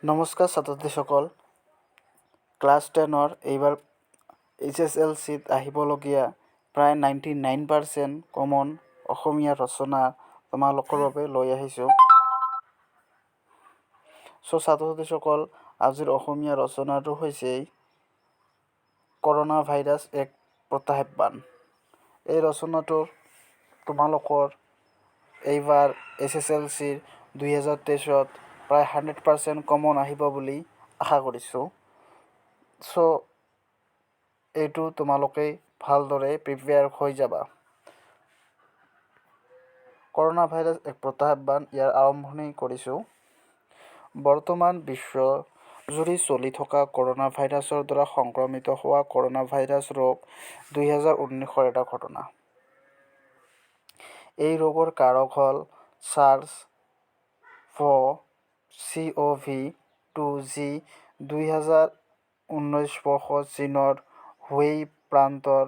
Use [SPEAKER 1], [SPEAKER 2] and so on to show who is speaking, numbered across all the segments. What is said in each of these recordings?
[SPEAKER 1] নমস্কাৰ ছাত্ৰ-ছাত্ৰীসকল, ক্লাছ 10ৰ এইবাৰ এইচএছএলচিত আহিবলগীয়া প্ৰায় 99% কমন অসমীয়া ৰচনা তোমালোকৰ বাবে লৈ আহিছোঁ। চ' ছাত্ৰ-ছাত্ৰীসকল, আজিৰ অসমীয়া ৰচনাটো হৈছে কৰোণা ভাইৰাছ এক প্ৰত্যাহ্বান। এই ৰচনাটোৰ তোমালোকৰ এইবাৰ এইচএছএলচিৰ 2023ত প্ৰায় 100% কমন আহিব বুলি আশা কৰিছোঁ। চ' এইটো তোমালোকে ভালদৰে প্ৰিপেয়াৰ হৈ যাবা। কৰোণা ভাইৰাছ এক প্ৰত্যাহ্বান, ইয়াৰ আৰম্ভণি কৰিছোঁ। বৰ্তমান বিশ্বজুৰি চলি থকা কৰোণা ভাইৰাছৰ দ্বাৰা সংক্ৰমিত হোৱা কৰোণা ভাইৰাছ ৰোগ 2019ৰ এটা ঘটনা। এই ৰোগৰ কাৰক হ'ল SARS CoV-2, যি 2019 বৰ্ষত চীনৰ হুবেই প্ৰান্তৰ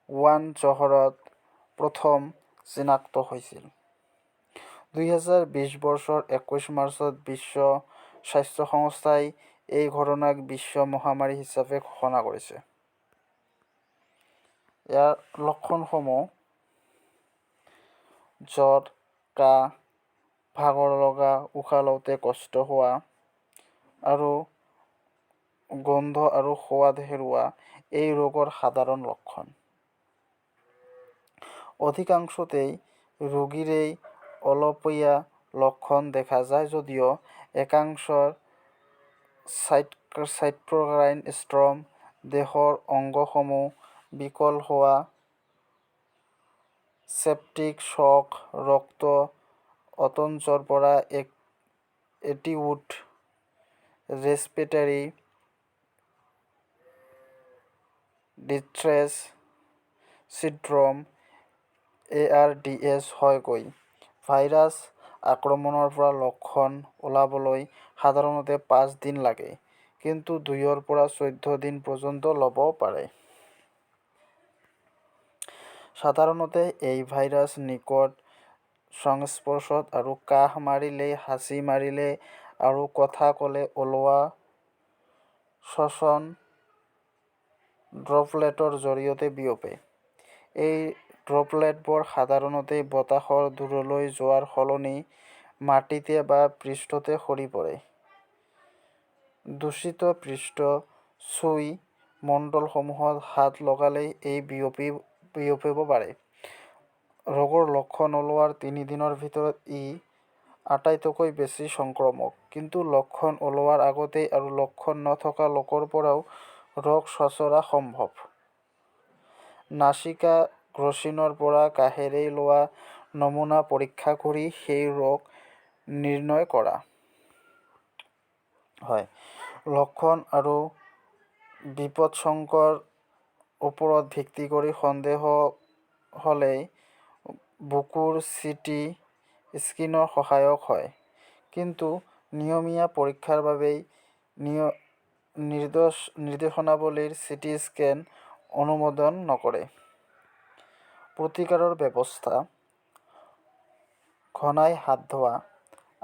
[SPEAKER 1] ৱুহান চহৰত প্ৰথম চিনাক্ত হৈছিল। 2020 বৰ্ষৰ 21 মাৰ্চত বিশ্ব স্বাস্থ্য সংস্থাই এই ঘটনাক বিশ্ব মহামাৰী হিচাপে ঘোষণা কৰিছে। ইয়াৰ লক্ষণসমূহ জ্বৰ, কাহ, ভাগৰ লগা, উশাহ লওঁতে কষ্ট হোৱা আৰু গোন্ধ আৰু সোৱাদ হেৰুওৱা এই ৰোগৰ সাধাৰণ লক্ষণ। অধিকাংশতেই ৰোগীৰেই অলপীয়া লক্ষণ দেখা যায় যদিও একাংশৰ চাইট'কাইন ষ্টৰ্ম, দেহৰ অংগসমূহ বিকল হোৱা, ছেপ্টিক শ্বক, ৰক্ত অতঞ্চৰ পৰা acute respiratory distress syndrome ARDS হয়গৈ। ভাইৰাছ আক্ৰমণৰ পৰা লক্ষণ ওলাবলৈ সাধাৰণতে 5 দিন লাগে, কিন্তু 2ৰ পৰা 14 দিন পৰ্যন্ত ল'ব পাৰে। সাধাৰণতে এই ভাইৰাছ নিকট সংস্পৰ্শত আৰু কাহ মাৰিলে, হাঁচি মাৰিলে আৰু কথা ক'লে ওলোৱা শ্বসন ড্ৰপলেটৰ জৰিয়তে বিয়পে। এই ড্ৰপলেটবোৰ সাধাৰণতে বতাহত দূৰলৈ যোৱাৰ সলনি মাটিতে বা পৃষ্ঠতে সৰি পৰে। দূষিত পৃষ্ঠ চুই মণ্ডলসমূহত হাত লগালেই এই বিয়পিব পাৰে। ৰোগৰ লক্ষণ ওলোৱাৰ 3 দিনৰ ভিতৰত ই আটাইতকৈ বেছি সংক্ৰামক, কিন্তু লক্ষণ ওলোৱাৰ আগতেই আৰু লক্ষণ নথকা লোকৰ পৰাও ৰোগ সোঁচৰা সম্ভৱ। নাসিকা গ্ৰন্থিৰ পৰা কাহেৰে লোৱা নমুনা পৰীক্ষা কৰি এই ৰোগ নিৰ্ণয় কৰা হয়। লক্ষণ আৰু বিপদাশংকাৰ ওপৰত ভিত্তি কৰি সন্দেহ হ'লেই বুকুৰ চিটি স্কেনৰ সহায়ক হয়, কিন্তু নিয়মীয়া পৰীক্ষাৰ বাবেই নিৰ্দেশনাৱলীৰ চিটি স্কেন অনুমোদন নকৰে। প্ৰতিকাৰৰ ব্যৱস্থা: ঘনাই হাত ধোৱা,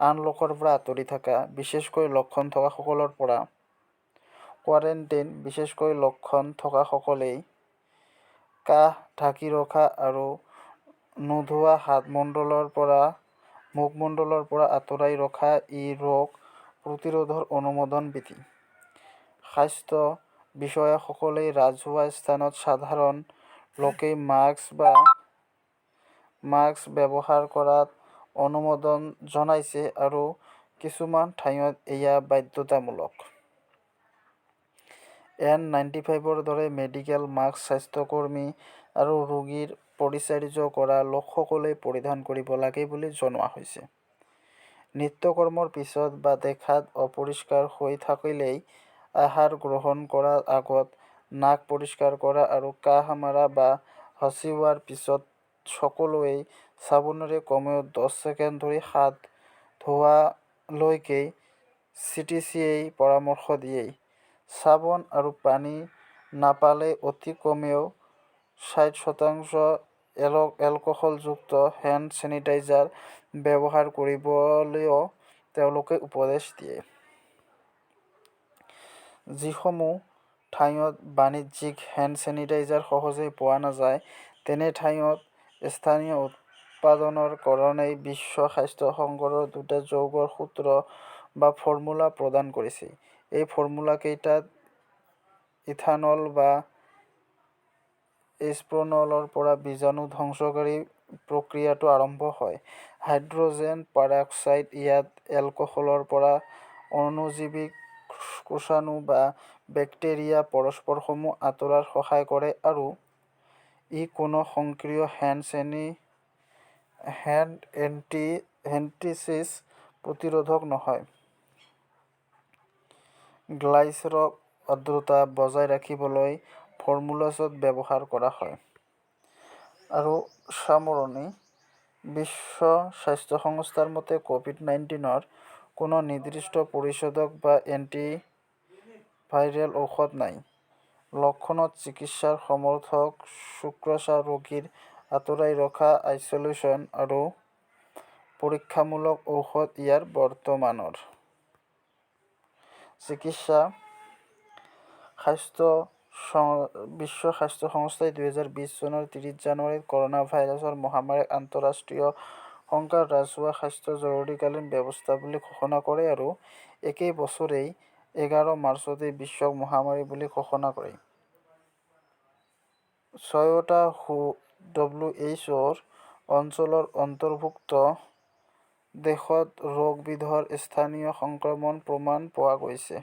[SPEAKER 1] আন লোকৰ পৰা আঁতৰি থকা, বিশেষকৈ লক্ষণ থকাসকলৰ পৰা, কোৱাৰেণ্টাইন, বিশেষকৈ লক্ষণ থকাসকলেই, কাহ ঢাকি ৰখা আৰু নোধোৱা হাত মুখমণ্ডলৰ পৰা আঁতৰাই ৰখা ই ৰোগ প্ৰতিৰোধৰ অনুমোদন বিধি। স্বাস্থ্য বিষয়াসকলে ৰাজহুৱা স্থানত সাধাৰণ লোকে মাস্ক ব্যৱহাৰ কৰাত অনুমোদন জনাইছে আৰু কিছুমান ঠাইত এয়া বাধ্যতামূলক। এন 95ৰ দৰে মেডিকেল মাস্ক স্বাস্থ্যকৰ্মী আৰু ৰোগীৰ পৰিচৰ্যা কৰা লোকসকলেই পৰিধান কৰিব লাগে বুলি জনোৱা হৈছে। নিত্যকৰ্মৰ পিছত বা দেখাত অপৰিষ্কাৰ হৈ থাকিলেই, আহাৰ গ্ৰহণ কৰাৰ আগত নাক পৰিষ্কাৰ কৰা আৰু কাহ মৰা বা হাঁচিওৱাৰ পিছত সকলোৱে চাবোনেৰে কমেও 10 ছেকেণ্ড ধৰি হাত ধোৱালৈকে চিডিচিয়ে পৰামৰ্শ দিয়ে। চাবোন আৰু পানী নাপালে অতি কমেও 60% এলকহলযুক্ত হেণ্ড ছেনিটাইজাৰ ব্যৱহাৰ কৰিবলৈও তেওঁলোকে উপদেশ দিয়ে। যিসমূহ ঠাইত বাণিজ্যিক হেণ্ড ছেনিটাইজাৰ সহজেই পোৱা নাযায়, তেনে ঠাইত স্থানীয় উৎপাদনৰ কাৰণেই বিশ্ব স্বাস্থ্য সংগঠনে দুটা যৌগৰ সূত্ৰ বা ফৰ্মুলা প্ৰদান কৰিছে। এই ফৰ্মুলাকেইটাত ইথানল বা আইছপ্ৰনলৰ পৰা বীজাণু ধ্বংসকাৰী প্ৰক্ৰিয়াটো আৰম্ভ হয়। হাইড্ৰজেন পাৰক্সাইড ইয়াত এলকহলৰ পৰা অণুজীৱিক কোষাণু বা বেক্টেৰিয়া স্পৰসমূহ আঁতৰোৱাত সহায় কৰে আৰু ই কোনো সক্ৰিয় হেণ্ড এণ্টিছেচিছ প্ৰতিৰোধক নহয়। গ্লাইচেৰক আৰ্দ্ৰতা বজাই ৰাখিবলৈ ফৰ্মুলেচনত ব্যৱহাৰ কৰা হয়। আৰু সামৰণি। বিশ্ব স্বাস্থ্য সংস্থাৰ মতে, কভিড-নাইনটিনৰ কোনো নিৰ্দিষ্ট প্ৰতিষেধক বা এণ্টিভাইৰেল ঔষধ নাই। লক্ষণত চিকিৎসাৰ সমৰ্থক শুশ্ৰূষা, ৰোগীক আঁতৰাই ৰখা, আইচলেচন আৰু পৰীক্ষামূলক ঔষধ ইয়াৰ বৰ্তমানৰ চিকিৎসা। বিশ্ব স্বাস্থ্য সংস্থাই 2020 চনৰ 30 জানুৱাৰীত কৰ'না ভাইৰাছ মহামাৰীক আন্তঃৰাষ্ট্ৰীয় শংকাৰ ৰাজহুৱা স্বাস্থ্য জৰুৰীকালীন অৱস্থা বুলি ঘোষণা কৰে আৰু একে বছৰেই 11 মাৰ্চত বিশ্বক মহামাৰী বুলি ঘোষণা কৰে। ছয়টা ডব্লিউ এইচ অ'ৰ অঞ্চলৰ অন্তৰ্ভুক্ত দেশত ৰোগবিধৰ স্থানীয় সংক্ৰমণৰ প্ৰমাণ পোৱা গৈছে।